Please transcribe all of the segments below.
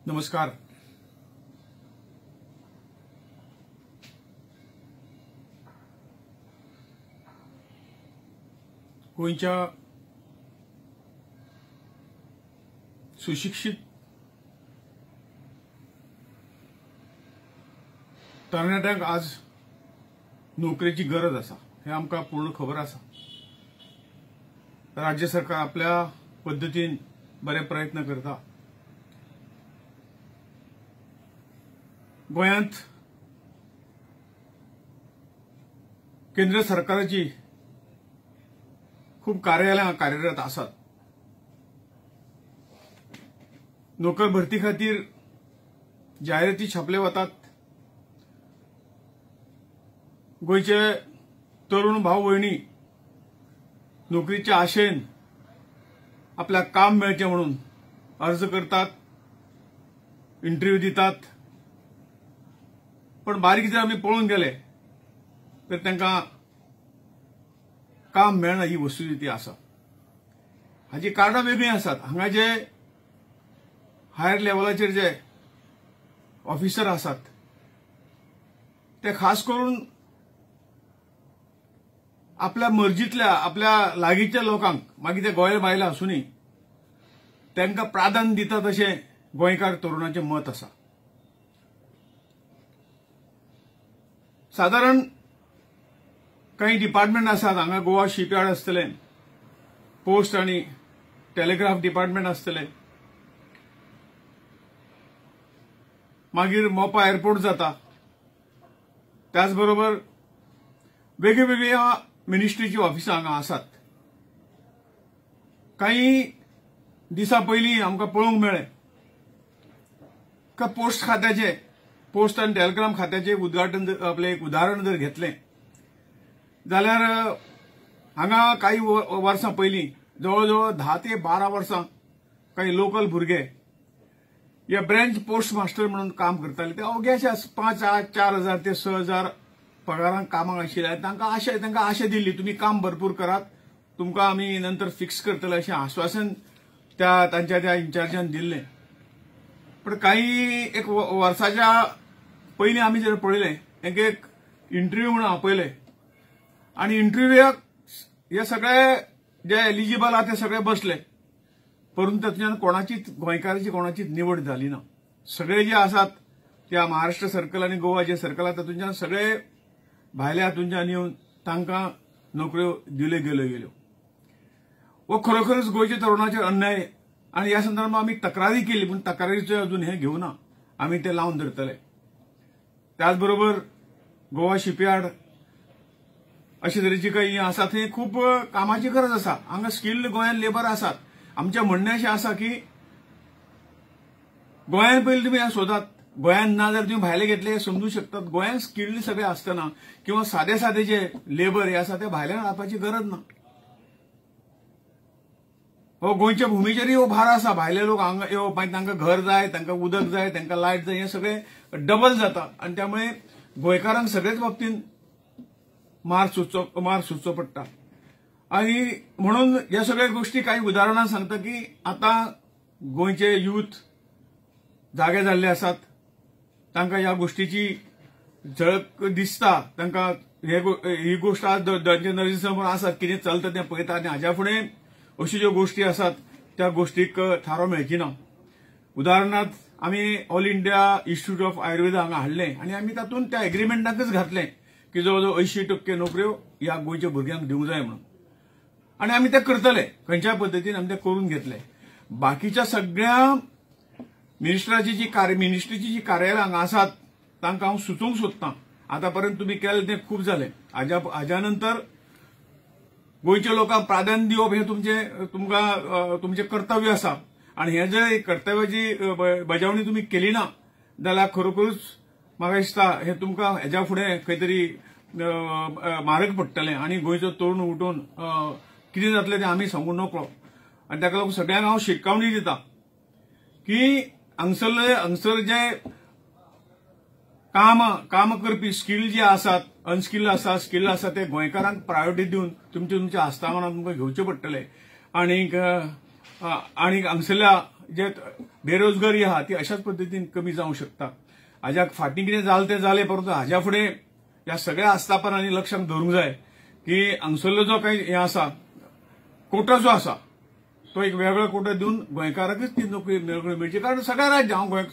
नमस्कार. गोंयच्या सुशिक्षित तरणाट्यांक आज नोकरेची गरज आसा हें आमकां पूर्ण खबर आसा. राज्य सरकार आपल्या पद्दतीन बरे प्रयत्न करता. गोंयांत केंद्र सरकाराची खूब कार्यालयां कार्यरत आसात. नोकर भरती खातीर जायराती छापले वतात. गोंयचे तरुण भाव भयणी नोकरीच्या आशेन आपल्याक काम मेळचें म्हणून अर्ज करतात, इंटरव्यू दितात. पण बारीक जर आमी पळोवन गेले तर तांकां काम मेळना ही वस्तुस्थिती आसा. हाची कारणां वेगळीं आसात. हांगा जे हायर लेवलाचेर जे ऑफिसर आसात ते खास करून आपल्या मर्जीतल्या आपल्या लागींच्या लोकांक, मागीर ते गोंया भायले आसूनय, तांकां प्राधान्य दितात अशें गोंयकार तरुणाचें मत आसा. सादारण काही डिपार्टमेंट आसात. हांगा गोवा शिपयार्ड आसतलें, पोस्ट आनी टेलिग्राफ डिपार्टमेंट आसतलें, मागीर मोपा एअरपोर्ट जाता, त्याच बरोबर वेगवेगळ्या मिनिस्ट्रीची ऑफिसां हांगा आसात. काही दिसां पयलीं आमकां पळोवंक मेळ्ळें का पोस्ट खात्याचे, पोस्ट आनी टेलिग्राम खात्याचें उद्घाटन, आपलें एक उदाहरण जर घेतलें जाल्यार हांगा काही वर्सां पयलीं जवळ जवळ 10 ते 12 वर्सां काही लोकल भुरगे हे ब्रँच पोस्ट मास्टर म्हणून काम करताले. ते अवघ्याशा 5, 4 हजार ते 6 हजार पगारांक कामाक आशिल्ले. तांकां आशा दिल्ली, तुमी काम भरपूर करात, तुमकां आमी नंतर फिक्स करतले अशें आश्वासन त्या तांच्या त्या इन्चार्जान दिल्लें. पण काही एक वर्साच्या पयलीं आमी जर पळयलें, एक एक इंटरव्यू म्हणून आपयले आनी इंटरव्यूक हे सगळे जे एलिजिबल आहा ते सगळे बसले, परंतु तातूंतल्यान कोणाचीच गोंयकाराची कोणाचीच निवड जाली ना. सगळे जे आसात त्या महाराष्ट्र सर्कल आनी गोवा जे सर्कल आहा तातूंतल्यान सगळे भायल्या हातूंतल्यान येवन तांकां नोकऱ्यो दिल्यो गेल्यो. हो खरोखरच गोंयच्या तरुणाचेर अन्याय. आनी ह्या संदर्भात आमी तक्रारी केली, पूण तक्रारीचो अजून हें घेवना, आमी तें लावन धरतले. त्याच बरोबर गोवा शिपयार्ड अशे तरेची काही आसा, थंय खूब कामाची गरज आसा. हांगा स्किल्ड गोंयांत लेबर आसात. आमचें म्हणणें अशें आसा की गोंयांत पयलीं तुमी हें सोदात. गोंयांत ना जाल्यार तुमी भायले घेतले हे समजू शकतात. गोंयांत स्किल्ड सगळे आसतना किंवा सादे सादे जे लेबर हे आसा ते भायल्यान हाडपाची गरज ना. हो गोंयच्या भुमीचेरय हो भार आसा. भायले लोक हांगा येवप, मागीर तांकां घर जाय, तांकां उदक जाय, तांकां लायट जाय, हें सगळें डबल जाता आनी त्यामुळे गोंयकारांक सगळेच बाबतींत मार सुचचो पडटा. आनी म्हणून ह्या सगळ्या गोष्टी काही उदाहरणां सांगता की आतां गोंयचे यूथ जागे जाल्ले आसात, तांकां ह्या गोष्टीची झळक दिसता, तांकां ही गोष्ट आज तांच्या नजरे समोर आसात, कितें चलता तें पळयता आनी हाज्या फुडें अश्यो ज्यो गोष्टी आसात त्या गोष्टीक थारो मेळची ना. उदाहरणार्थ आमी All India Institute of Ayurveda हांगा हाडलें आनी आमी तातूंत त्या एग्रीमेंटाकच घातलें की जवळ जवळ 80% नोकऱ्यो ह्या गोंयच्या भुरग्यांक दिवंक जाय म्हणून, आनी आमी तें करतले. खंयच्याय पद्दतीन आमी तें करून घेतले. बाकीच्या सगळ्या मिनिस्ट्राची जी मिनिस्ट्रीची जी कार्यालयां हांगा आसात तांकां हांव सुचोवंक सोदतां, आतां पर्यंत तुमी केलें तें खूब जालें. हाज्या नंतर गोंयच्या लोकांक प्राधान्य दिवप हें तुमकां तुमचें कर्तव्य आसा. आनी हें जर कर्तव्याची बजावणी तुमी केली ना जाल्यार खरोखरूच म्हाका दिसता हें तुमकां हेज्या फुडें खंय तरी म्हारग पडटलें आनी गोंयचो तरुण उठून कितें जातलें तें आमी सांगूं नकळो. आनी ताका लागून सगळ्यांक हांव शिटकावणी दिता की हांगसरले जे काम करपी स्किल जे आसात, अनस्किल्ड आसा, स्किल्ड आसा, ते गोंयकारांक प्रायोरिटी दिवन तुमच्या तुमच्या आस्थापनां तुमकां घेवचें पडटलें. आनीक हांगसरल्या जे बेरोजगारी आहा ती अशाच पद्दतीन कमी जावंक शकता. हाज्या फाटीं कितें जालें तें जालें, परंतु हाज्या फुडें ह्या सगळ्या आस्थापनांनी लक्षांत धरूंक जाय की हांगसरलो जो काही हें आसा कोटा जो आसा तो एक वेगळो कोटा दिवन गोंयकाराकच ती नोकरी मेळची. कारण सगळ्या राज्य हांव गोंय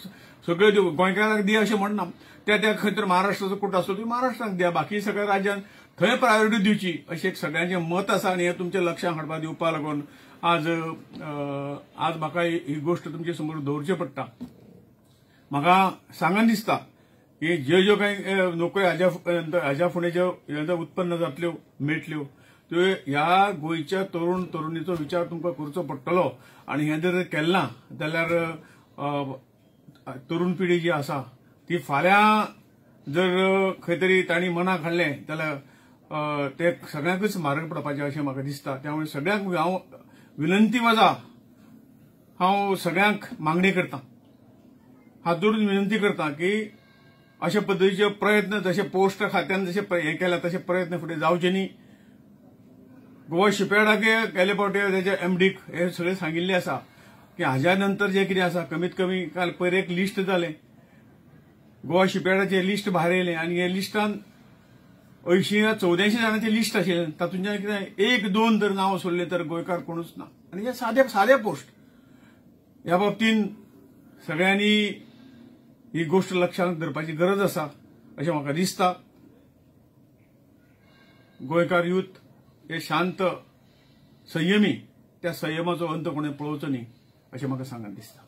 सगळे गोंयकाराक दिया अशें म्हणना, त्या त्या खंय तर महाराष्ट्राचो कोटा आसतो ती महाराष्ट्राक दिया, बाकी सगळ्या राज्यान थंय प्रायोरिटी दिवची अशें एक सगळ्यांचें मत आसा. आनी हें तुमच्या लक्षांत हाडपा दिवपा लागून आज आज म्हाका ही गोश्ट तुमचे समोर दवरची पडटा. म्हाका सांगन दिसता की ज्यो ज्यो कांय नोकऱ्यो हाज्या फुडें ज्यो उत्पन्न जातल्यो मेळटल्यो त्यो ह्या गोंयच्या तरुण तरुणीचो विचार तुमकां करचो पडटलो. आनी हें जर केलें ना जाल्यार तरुण पिढी जी आसा ती फाल्यां जर खंय तरी तांणी मनाक हाडलें जाल्यार ते सगळ्यांकूच म्हारग पडपाचें अशें म्हाका दिसता. त्यामुळे सगळ्यांक हांव विनंती वजा हांव सगळ्यांक मागणी करता, हात जोडून विनंती करता की अशा पद्दतीचे प्रयत्न जशे पोस्ट खात्यान जशे हें केला तशे प्रयत्न फुडें जावचे न्ही. गोवा शिपयार्डाक गेले फावटी तेच्या एमडीक हे सगळें सांगिल्लें आसा की हाज्या नंतर जें कितें आसा कमीत कमी काल पयर एक लिस्ट जालें, गोवा शिपयार्डाचें लिस्ट भायर येयलें आनी हे लिस्टान 80 84 जाणांचें लिस्ट आशिल्लें, तातूंतल्यान कितें 1-2 जर नांव सोडलें तर गोंयकार कोणूच ना. आनी हे सादे सादे पोस्ट ह्या बाबतीन सगळ्यांनी ही गोश्ट लक्षांत धरपाची गरज आसा अशें म्हाका दिसता. गोंयकार यूथ हे शांत संयमी, त्या संयमाचो अंत कोणें पळोवचो न्ही अशें म्हाका सांगन दिसता.